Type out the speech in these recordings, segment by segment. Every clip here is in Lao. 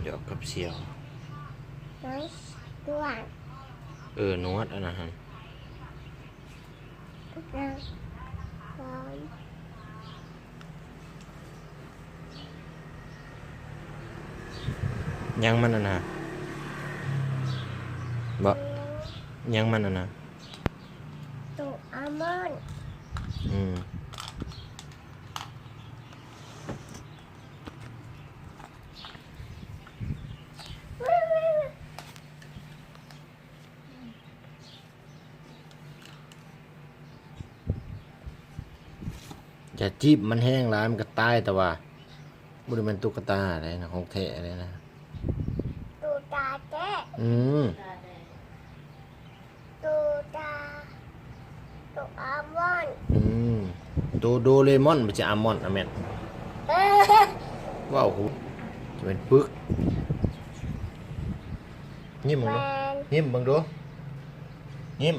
ຈອກກັບສ່ຽວ ນວດ ເອີ ນວດອັນນັ້ນຫັ້ນ ນວດ ຫຍັງມັນອັນນະ ບໍ່ ຫຍັງມັນອັນນະ ໂຕອາມອນ ອືມ. ຢ່າຈີບມັນແຮງຫຼາຍ ມັນກະຕາຍ ແຕ່ວ່າບໍ່ໄດ້ແມ່ນຕຸກກະຕາໃດນະ ຂອງແທ້ເດ້ນະ ຕຸກກະຕາແທ້ ອືມ. ໂຕຕາ ໂຕອາມອນ ອືມ ໂຕໂດເຣມອນ ບໍ່ໃຊ່ອາມອນ ອາແມນ ເອີ ເວົ້າຫູ ຈະແມ່ນປຶກ ຍິ້ມເບິ່ງດູ ແມ່ນ ຍິ້ມເບິ່ງດູ ຍິ້ມ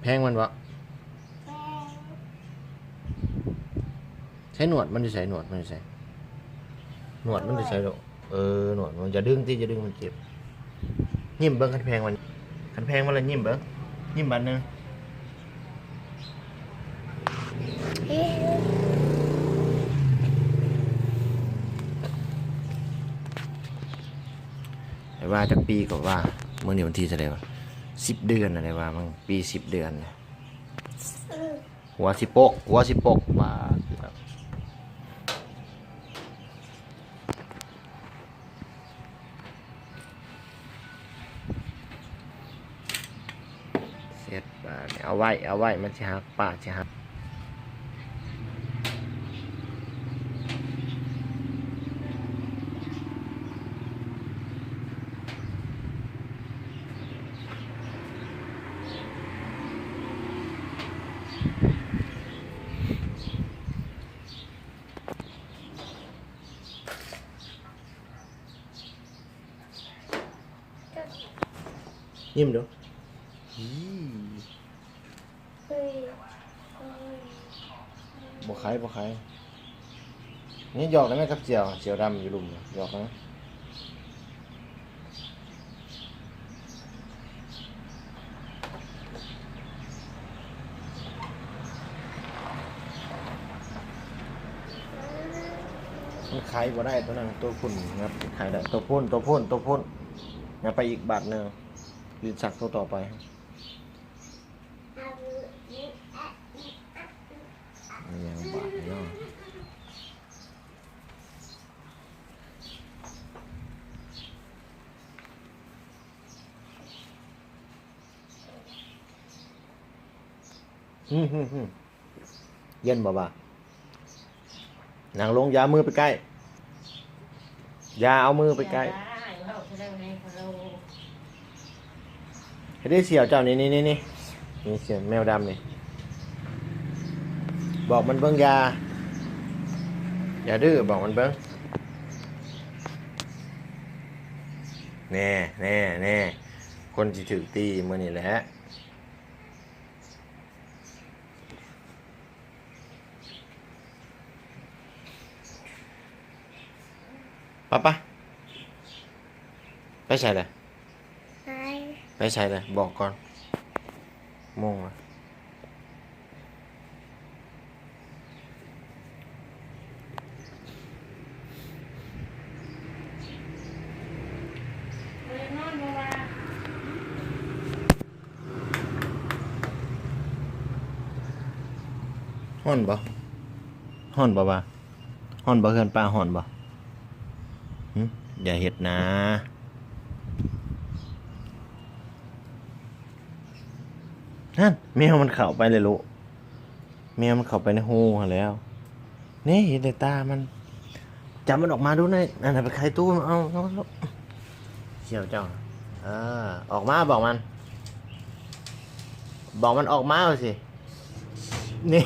ແພງມັນບໍ່? ແພງ. ໃຊ້ໜວດມັນຢູ່ໃສ? ໜວດມັນຢູ່ໃສ? ໜວດມັນຢູ່ໃສລູກ? ເອີ ໜວດມັນ ຢ່າດຶງຕິ ຢ່າດຶງ ມັນເຈັບ. ຍິ້ມເບິ່ງ ຄັນແພງມັນ ຄັນແພງມັນລະຍິ້ມເບິ່ງ ຍິ້ມບາດໜຶ່ງ. ໄດ້ວ່າຈັກປີກໍວ່າ ມື້ນີ້ວັນທີເທົ່າໃດວະ? ສິບເດືອນນະ ໄດ້ວ່າມັນປີສິບເດືອນນະ. ຫົວຊິປົກ ຫົວຊິປົກ ປາດ ເສັດ ປາດ ເອົາໄວ້ ເອົາໄວ້ ມັນຊິຫັກ ປາດຊິຫັກ. ຍິ້ມດູ. ບໍ່ໄຄ ບໍ່ໄຄ. ນີ້ຫຍອກໄດ້ໄໝ ກັບສ່ຽວ ສ່ຽວດຳຢູ່ລຸ່ມ ຫຍອກນະ. ມັນໄຄບໍ່ໄດ້ ໂຕນັ້ນ ໂຕພຸ້ນ ຫຍັບໄຄໄດ້. ໂຕພຸ້ນ ໂຕພຸ້ນ ໂຕພຸ້ນ ຫຍັບໄປອີກບາດໜຶ່ງ. ຫຼິ້ນສັກໂຕຕໍ່ໄປ. ອີຫຍັງບາດນີ້ເນາະ? ຫຶ ຫຶ ຫຶ ເຢັນບໍ່ວະ? ນັ່ງລົງ ຢ່າເອົາມືໄປໃກ້ ຢ່າເອົາມືໄປໃກ້. ເຮັດໄດ້ສ່ຽວເຈົ້ານີ້ ນີ້ ນີ້ ນີ້ ສ່ຽວແມວດຳນີ້. ບອກມັນເບິ່ງ ຢ່າ ຢ່າດື້ ບອກມັນເບິ່ງ. ແນ່ ແນ່ ແນ່ ຄົນຊິຖືກຕີມື້ນີ້ແຫຼະ. ປະ ປະ ໄປໃສລະ? ໄປ ໄປໃສລະ? ບອກກ່ອນ. ໂມງລະ? ຮ້ອນບໍ່? ຮ້ອນບໍ່ວະ? ຮ້ອນບໍ່? ເຮືອນປ້າຮ້ອນບໍ່? ຫຶ? ຢ່າເຮັດນາ. ຫັ້ນ ແມວມັນເຂົ້າໄປແລ້ວລູກ. ແມວມັນເຂົ້າໄປໃນຮູຫັ້ນແລ້ວ. ນີ້ເຫັນແຕ່ຕາມັນ. ຈັບມັນອອກມາດູ ນັ້ນ ອັນນັ້ນໄປໄຂຕູ້. ເອົາ ເອົາ ເອົາ ສ່ຽວເຈົ້າ. ເອີ ອອກມາ ບອກມັນ ບອກມັນອອກມາວ່າຊິ. ນີ້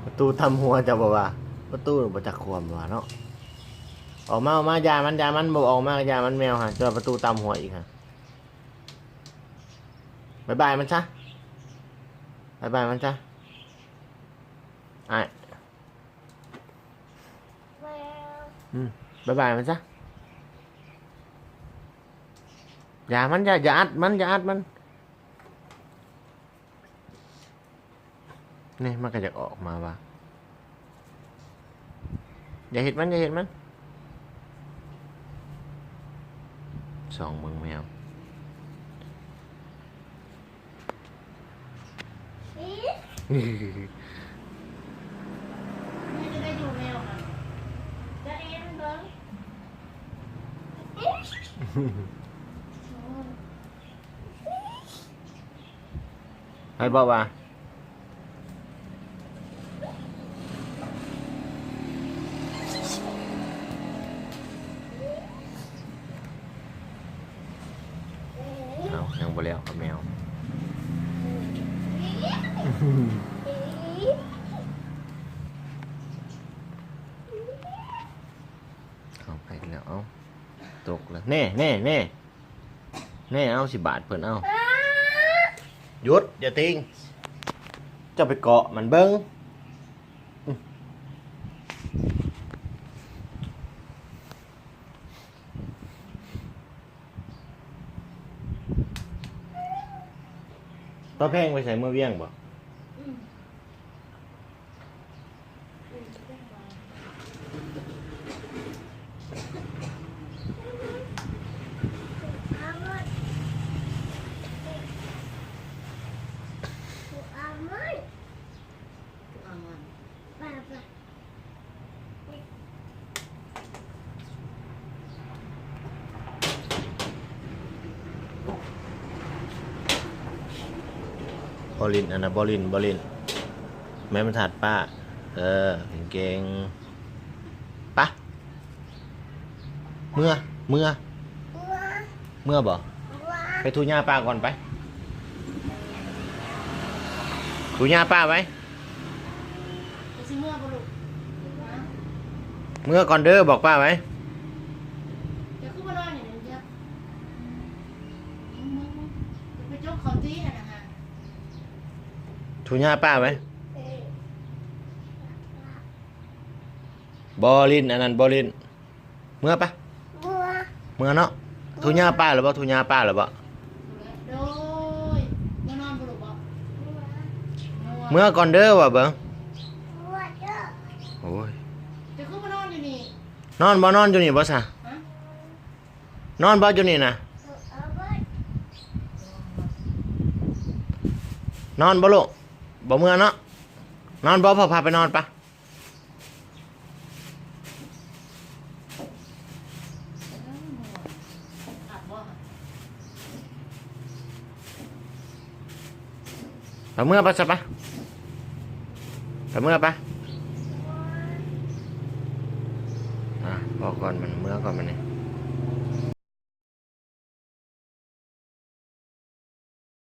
ປະຕູຕຳຫົວເຈົ້າບໍ່ວ່າ? ປະຕູບໍ່ຈັກຄວາມວ່າເນາະ. ອອກມາ ອອກມາ ຢ່າມັນ ຢ່າມັນ. ບໍ່ອອກມາກໍຢ່າມັນ ແມວຫັ້ນ. ເຈົ້າປະຕູຕຳຫົວອີກຫັ້ນ. ບາຍບາຍມັນຊະ. ບາຍບາຍມັນຊະ ອ້າຍ. ອືມ ບາຍບາຍມັນຊະ. ຢ່າມັນ ຢ່າ ຢ່າອັດມັນ ຢ່າອັດມັນ. ນີ້ມັນກໍຢາກອອກມາວ່າ ຢ່າເຮັດມັນ ຢ່າເຮັດມັນ. ສ່ອງເບິ່ງແມວ. ໃຜບອກວ່າ ເອົ້າ ຍັງບໍ່ແລ້ວກັບແມວ. ເຂົ້າໄປແລ້ວ ເອົ້າ ຕົກແລ້ວ ແນ່ ແນ່ ແນ່. ແນ່ ເອົາ ຊິບາດເພິ່ນ ເອົາ. ຢຸດ ຢ່າຕີງ ເຈົ້າໄປເກາະມັນເບິ່ງ. ອືມ ຕາແພງໄປໃສ ເມືອວຽງບໍ? ອືມ. ບໍ່ຫຼິ້ນ ອັນນັ້ນບໍ່ຫຼິ້ນ ບໍ່ຫຼິ້ນ ແມ່ນມັນທາດປ້າ. ເອີ ເກັ່ງໆ ປະ ເມືອ ເມືອ ເມືອບໍ່? ໄປຖູຫຍ້າປ້າກ່ອນ ໄປຖູຫຍ້າປ້າໄປ. ຊິເມືອບໍ່ລູກ? ເມືອກ່ອນເດີ ບອກປ້າໄວ້. ເຈົ້າຄືມານອນຢູ່ນີ້? ໄປຈົກເຂົາຕີຫັ້ນນະ. ຖູຫຍ້າປ້າໄວ້. ບໍ່ຫຼິ້ນ ອັນນັ້ນບໍ່ຫຼິ້ນ. ເມືອປະ ເມືອ ເມືອເນາະ. ຖູຫຍ້າປ້າແລ້ວບໍ່? ຖູຫຍ້າປ້າແລ້ວບໍ່? ໂດຍ ເມືອນອນບໍ່ລູກບໍ່? ເມືອ ເມືອກ່ອນເດີວ່າເບິ່ງ. ໂອ້ຍ ເຈົ້າຄືມານອນຢູ່ນີ້? ນອນບໍ່? ນອນຢູ່ນີ້ບໍ່ຊະ? ຮະ? ນອນບໍ່ຢູ່ນີ້ນະ? ນອນບໍ່ລູກ? ບໍ່ເມືອເນາະ? ນອນບໍ່? ພໍ່ພາໄປນອນປະ. ໄປເມືອປະຊະປະ ໄປເມືອປະ. ອ່າ ພໍກ່ອນ ມັນເມືອກ່ອນ ມັນນີ້.